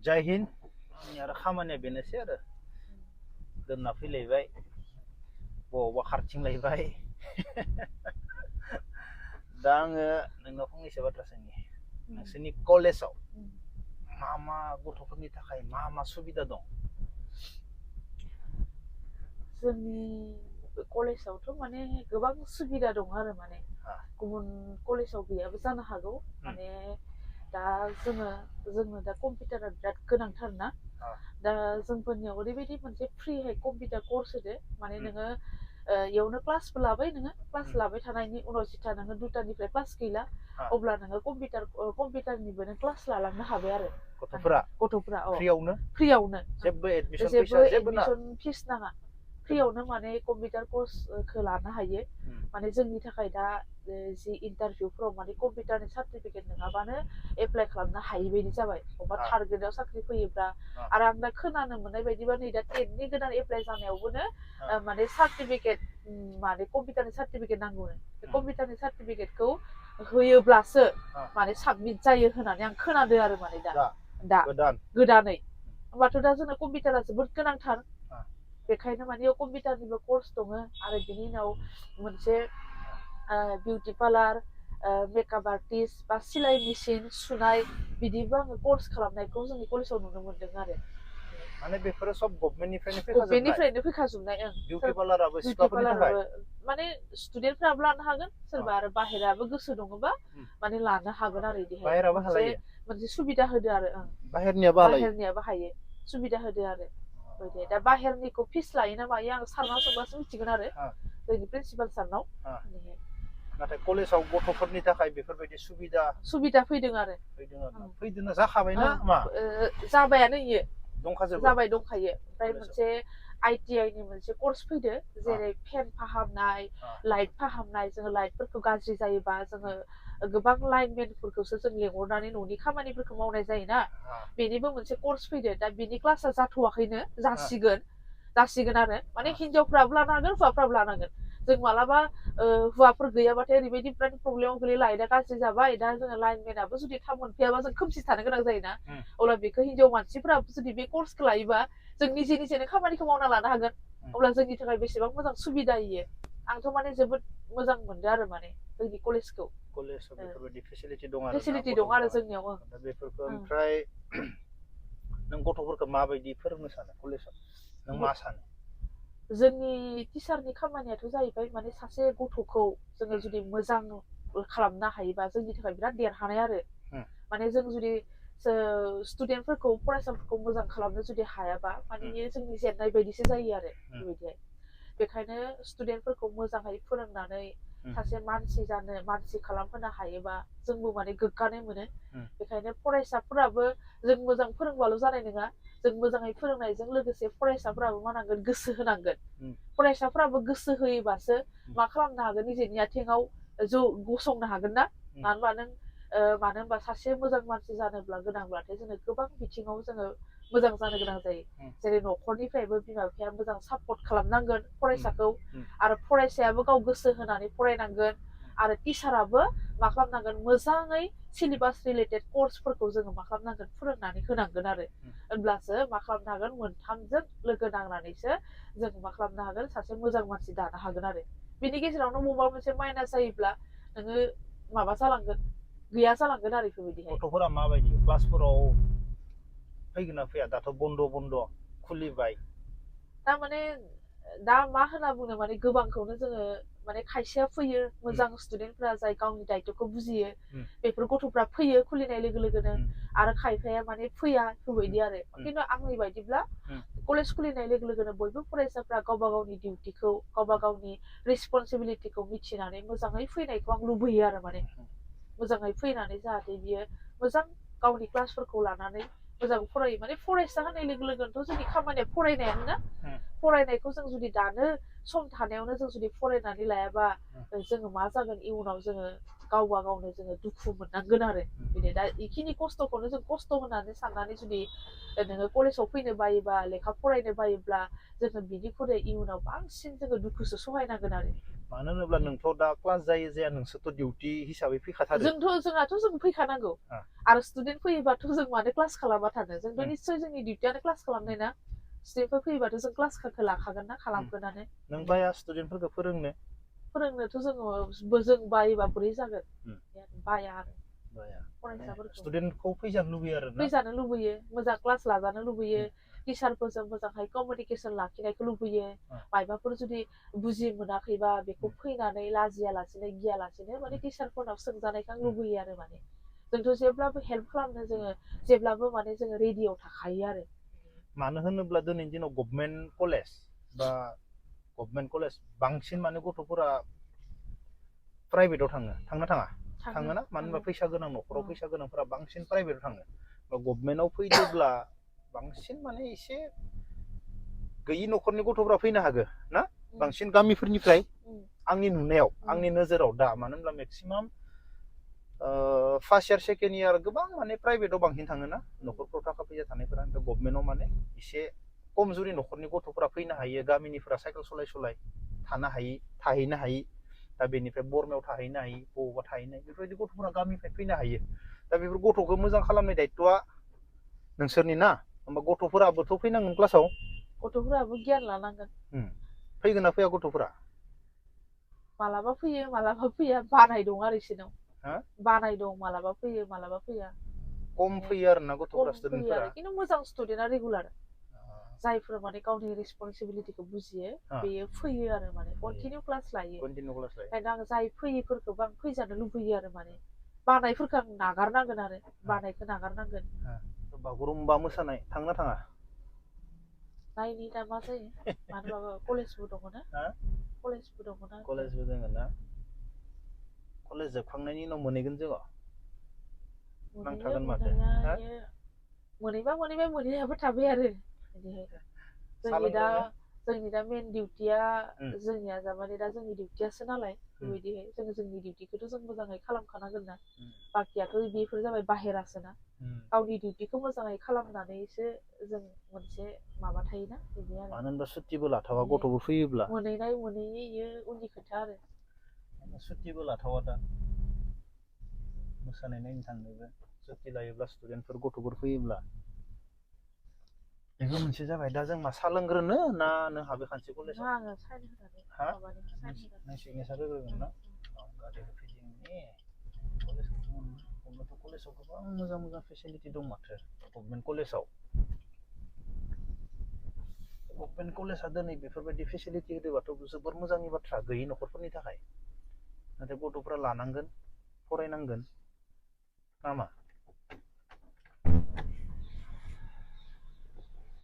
जय हिन्द आरो खामानिया बेनोसै आरो दोनना फैलायबाय बबावबा खारथिंलायबाय दा आङो नोंनाव फंनैसो बाथ्रा सोंनि नोंसोरनि कलेजाव मा मा गथ'फोरनि थाखाय मा मा सुबिदा दं जोंनि कलेजावथ' माने गोबां सुबिदा दं आरो माने गुबुन कलेजाव गैयाबो जानो हागौ माने दा जोंनो दा कम्पिउटारा बिराद गोनांथार ना दा जोंफोरनियाव ओरैबायदि मोनसे फ्रिहाय कम्पिउटार कर्स होदो माने नोङो इयावनो क्लासबो लाबाय नोङो क्लास लाबाय थानायनि उनाव जिथा नोङो दुटानिफ्राय क्लास गैला अब्ला नोङो कम्पिउटारनिबो नों क्लास लालांनो हाबाय आरो गथ'फोरा फ्रियावनो जेबो एडमिशन फिस नाङा फ्रियावनो माने कम्पिउटार कर्सखौ लानो हायो माने जोंनि थाखाय दा जि इन्टारभिउफोराव माने कम्पिउटारनि सार्टिफिकेट नङाबानो एप्लाइ खालामनो हायि बायदि जाबाय अबा थार्ड ग्रेडआव साख्रि फैयोब्ला आरो आं दा खोनानो मोननाय बायदिबा नै दा टेटनि गोदान एप्लाइ जानायावबोनो माने सार्टिफिकेट माने कम्पिउटारनि सार्टिफिकेट नांगौनो बे कम्पिउटारनि सार्टिफिकेटखौ होयोब्लासो माने साबमिट जायो होननानै आं खोनादों आरो माने दा गोदानै होमबाथ' दा जोंना कम्पिउटारा जोबोद गोनांथार बेखायनो माने कम्पिउटारनिबो कर्स दङ आरो बिनि उनाव मोनसे बिउटि पार्लार मेकआप आर्टिस्ट बा सिलाइ मेसिन सुनाय बिदिबो आङो कर्स खालामनायखौ जोंनि कलेजाव नुनो मोनदों आरो माने बेफोरो सब गभर्नमेन्टनिफ्रायनो फैखाजोबनाय बिउटि पार्लाराबो सिख्लाफोरनि थाखाय माने स्टुडेन्टफ्राबो लानो हागोन सोरबा आरो बाहेराबो गोसो दङबा माने लानो हागोन आरो बिदिहाय मोनसे सुबिदा होदो आरो बाहेरनियाबो हायो सुबिदा होदो आरो दा बाहेरनिखौ फिस लायो ना मायो आं सारनाव सोंबासो मिथिगोन आरो जोंनि प्रिन्सिपाल सारनाव नाथाय कलेजाव गथ'फोरनि थाखाय बेफोरबायदि सुबिदा फैदों आरो फैदोंना जाखाबायना मा जाबायानो इयो दंखायो ओमफ्राय मोनसे ITI नि मोनसे कर्स फैदो जेरै फेन फाहामनाय लाइट फाहामनाय जोङो लाइटफोरखौ गाज्रि जायोबा जोङो गोबां लाइनमेनफोरखौसो जों लेंहरनानै न'नि खामानिफोरखौ मावनाय जायोना बेनिबो मोनसे कर्स फैदो दा बिनि क्लासा जाथ'वाखैनो जासिगोन आरो माने हिनजावफ्राबो लानो हागोन हौवाफ्राबो लानांगोन जों मालाबा हौवाफोर गैयाबाथाय ओरैबायदि प्रब्लेमाव गोलैयो लाइटआ गाज्रि जाबाय दा जोङो लाइनमेनाबो जुदि थाब मोनफैयाबा जों खोमसि थानो गोनां जायोना अब्ला बेखौ हिनजाव मानसिफोराबो जुदि बे कर्सखौ लायोबा जों निजेनो खामानिखौ मावना लानो हागोन अब्ला जोंनि थाखाय बेसेबां मोजां सुबिदा इयो आंथ' माने जोबोद मोजां मोनदों आरो माने जोंनि कलेजाव बेफोरबायदि फेसिलिटि दं आरो जोंनियाव बेफोरखौ ओमफ्राय नों गथ'फोरखौ माबायदि फोरोंनो सानो कलेजाव नों मा सानो जोंनि टिचारनि खामानियाथ' जाहैबाय माने सासे गथ'खौ जोङो जुदि मोजां खालामनो हायोबा जोंनि थाखाय बिराद देरहानाय आरो माने जों जुदि स्टुडेन्टफोरखौ फरायसाफोरखौ मोजां खालामनो जुदि हायाबा माने जोंनि जेननाय बायदिसो जायो आरो बेबायदिहाय बेखायनो स्टुडेन्टफोरखौ मोजाङै फोरोंनानै सासे मानसि खालामहोनो हायोबा जोंबो माने गोग्गानाय मोनो बेखायनो फरायसाफोराबो जों मोजां फोरोंबाल' जानाय नङा जों मोजाङै फोरोंनायजों लोगोसे फरायसाफोराबो मा नांगोन गोसो होनांगोन फरायसाफोराबो गोसो होयोबासो मा खालामनो हागोन निजेनि आथिङाव गसंनो हागोन ना मानो होनबा सासे मोजां मानसि जानोब्ला गोनांब्लाथाय जोङो गोबां बिथिङाव जोङो मोजां जानो गोनां जायो जेरै न'खरनिफ्रायबो बिमा बिफाया मोजां सापर्ट खालामनांगोन फरायसाखौ आरो फरायसायाबो गाव गोसो होनानै फरायनांगोन आरो टिचाराबो मा खालामनांगोन मोजाङै सिलेबास रिलेटेड कर्सफोरखौ जोङो मा खालामनांगोन फोरोंनानै होनांगोन आरो होनब्लासो मा खालामनो हागोन मोनथामजों लोगो नांनानैसो जों मा खालामनो हागोन सासे मोजां मानसि दानो हागोन आरो बिनि गेजेरावनो बबेबा मोनसे माइनास जायोब्ला नोङो माबा जालांगोन गैया जालांगोन आरो बेफोरबायदिहाय गथ'फोरा माबायदि क्लासफोराव फैगोन ना फैया दाथ' बन्द खुलिबाय थारमाने दा मा होनना बुंनो माने गोबांखौनो जोङो माने खायसेया फैयो मोजां स्टुडेन्टफ्रा जाय गावनि दायित्वखौ बुजियो बेफोर गथ'फ्रा फैयो खुलिनाय लोगो लोगोनो आरो खायफाया माने फैया बेफोरबायदि आरो खिन्थु आंनि बायदिब्ला कलेज खुलिनाय लोगो लोगोनो बयबो फरायसाफ्रा गावबा गावनि डिउटिखौ गावबा गावनि रेसपन्सिबिलिटिखौ मिथिनानै मोजाङै फैनायखौ आं लुबैयो आरो माने मोजाङै फैनानै जाहाथे बियो मोजां गावनि क्लासफोरखौ लानानै मोजां फरायो माने फरायसा होनाय लोगो लोगोनोथ' जोंनि खामानिया फरायनायानो ना फरायनायखौ जों जुदि दानो सम थानायावनो जों जुदि फरायनानै लायाबा जोङो मा जागोन इयुनाव जोङो गावबा गावनो जोङो दुखु मोननांगोन आरो बिदि दा बेखिनि खस्थ'खौनो जों खस्थ' होनानै साननानै जुदि नोङो कलेजाव फैनो बायोबा लेखा फरायनो बायोब्ला जोङो बिनिख्रुइ इयुनाव बांसिन जोङो दुखुसो सहायनांगोन आरो मानो होनोब्ला नोंथ' दा क्लास जायो जाया नोंसोरथ' डिउटि हिसाबै फैखाथारो जों फैखानांगौ आरो स्टुडेन्ट फैयोबाथ' जों मानो क्लास खालामबाय थानो जोंथ' निश्चय जोंनि डिउटियानो क्लास खालामनाय ना स्टुडेन्टफोर फैयोबाथ' जों क्लासखौ लाखागोन ना खालामगोनानो नों बाया स्टुडेन्टफोरखौ फोरोंनोथ' जों बायोबा बोरै जागोन बाया आरो फरायसाफोरखौ स्टुडेन्टखौ फैजानो लुबैयो आरो फैजानो लुबैयो मोजां क्लास लाजानो लुबैयो टिचारफोरजों मोजांहाय कमिउनिकेसन लाखिनायखौ लुबैयो मायबाफोर जुदि बुजि मोनाखैबा बेखौ फैनानै लाजियालासेनो गियालासेनो माने टिचारफोरनाव सोंजानायखौ आं लुबैयो आरो माने जोंथ' जेब्लाबो हेल्प खालामनो जोङो जेब्लाबो माने जोङो रेडियाव थाखायो आरो मानो होनोब्ला दिनैनि दिनाव गभर्नमेन्ट कलेज बा गभर्नमेन्ट कलेज बांसिन माने गथ'फोरा प्राइभेटाव थांना थाङोना मानो होनबा फैसा गोनां न'खराव फैसा गोनांफोरा बांसिन प्राइभेटाव थाङो बा गभर्नमेन्टआव फैयोब्ला बांसिन माने एसे गैयि न'खरनि गथ'फोरा फैनो हागो ना बांसिन गामिफोरनिफ्राय आंनि नुनायाव आंनि नोजोराव दा मानो होनब्ला maximum first year second year गोबां माने प्राइभेटाव बांसिन थाङोना न'खरफ्राव थाखा फैसा थानायफोरा ओमफ्राय गभर्नमेन्टआव माने एसे खमजुरि न'खरनि गथ'फोरा फैनो हायो गामिनिफोरा साइकेल सलाय थानो हायि थाहैनो हायि दा बेनिफ्राय बरमायाव थाहैनो हायि बबावबा थाहैनो हायि बेफोरबायदि गथ'फोरा गामिनिफ्राय फैनो हायो दा बेफोर गथ'खौ मोजां खालामनाय दायथ'आ नोंसोरनि ना होमबा गथ'फोराबोथ' फैनांगोन क्लासाव गथ'फोराबो गियान लानांगोन फैगोन ना फैया गथ'फोरा मालाबा फैयो मालाबा फैया बानाय दं आरो इसोरनाव बानाय दं मालाबा फैयो मालाबा फैया खम फैयो आरो ना गथ'फोरा स्टुडेन्टफोरा खिन्थु मोजां स्टुडेन्टआ रेगुलार जायफोर माने गावनि रेसपन्सिबिलिटिखौ बुजियो बेयो फैयो आरो माने कन्टिनिउ क्लास लायो ओंखायनो आं जाय फैयिफोरखौबो आं फैजानो लुबैयो आरो माने बानायफोरखौ आं नागारनांगोन आरो बानायखौ नागारनांगोन बागुरुम्बा मोसानाय थांना थाङा नायनि दा मा जायो मानो होनबा कलेजबो दङ ना कलेजबो दङ ना कलेज जोबखांनायनि उनाव मोनहैगोन जोङो नांथागोन माथो मोनहैबा मोनहैबाय मोनहैयाबो थाबाय आरो जोंनि दा मेन डिउटिया जोंनिया जामाने दा जोंनि डिउटियासो नालाय बेबायदिहाय जोंनि डिउटिखौथ' जों मोजाङै खालामखानांगोन ना बाखियाथ' बेफोर जाबाय बाहेरासो ना गावनि डिउटिखौ मोजाङै खालामनानैसो जों मोनसे माबा थायोना बिदि आरो मानो होनबा सुटिबो लाथावा गथ'बो फैयोब्ला मोनहैनाय मोनहैयि उननि खोथा आरो सुटिबो लाथावा दा मोसानाय नायनो थांनोबो सुटि लायोब्ला स्टुडेन्टफोर गथ'फोर फैयोब्ला बेबो मोनसे जाबाय दा जों मा सा लोंग्रोनो ना नों हाबे खानसे कलेजाव आङो साइन होनानै नों सिगनेसार होग्रोगोन ना गारि होफैदिनि कलेजाव गोबां मोजां मोजां फेसिलिटि दं माथो गभर्नमेन्ट कलेजाव गभर्नमेन्ट कलेजआ दिनै बेफोरबायदि फेसिलिटि होदोंबाथ' जोबोर मोजांनि बाथ्रा गैयि न'खरफोरनि थाखाय नाथाय गथ'फ्रा लानांगोन फरायनांगोन नामा